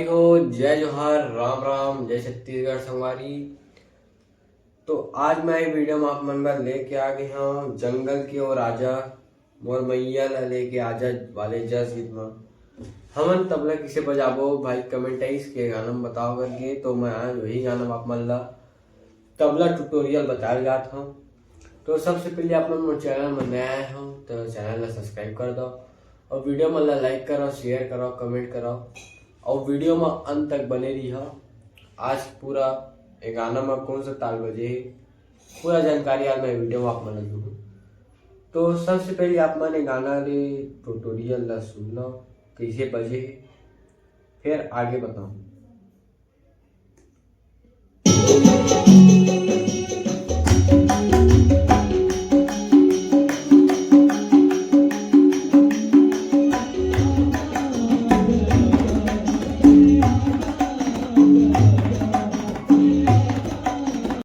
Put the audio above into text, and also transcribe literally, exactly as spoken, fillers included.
हो, जय जोहार, राम राम, जय छत्तीसगढ़ संगवारी। तो आज मैं ये वीडियो में आप मन बर लेके आ गए हूँ जंगल के वो राजा, मोर मैया ला लेके आजा वाले जस गीत में हमन तबला किसे बजाबो भाई, कमेंट आइस के गाना में बताओ करके, तो मैं आज वही गाना में आप मन ला तबला ट्यूटोरियल बताए जात हूँ। तो सबसे पहले आप मन मोर चैनल में नया आए हो तो चैनल ला सब्सक्राइब कर दो और वीडियो मन ला लाइक करो, शेयर करो, कमेंट करो और वीडियो में अंत तक बने रही। आज पूरा ये गाना में कौन सा ताल बजे है, पूरा जानकारी आज मैं वीडियो में आप मन ला दूँ। तो सबसे पहले आप मन ये गाना रे ट्यूटोरियल ला सुन लो, कैसे बजे है, फिर आगे बताऊँ।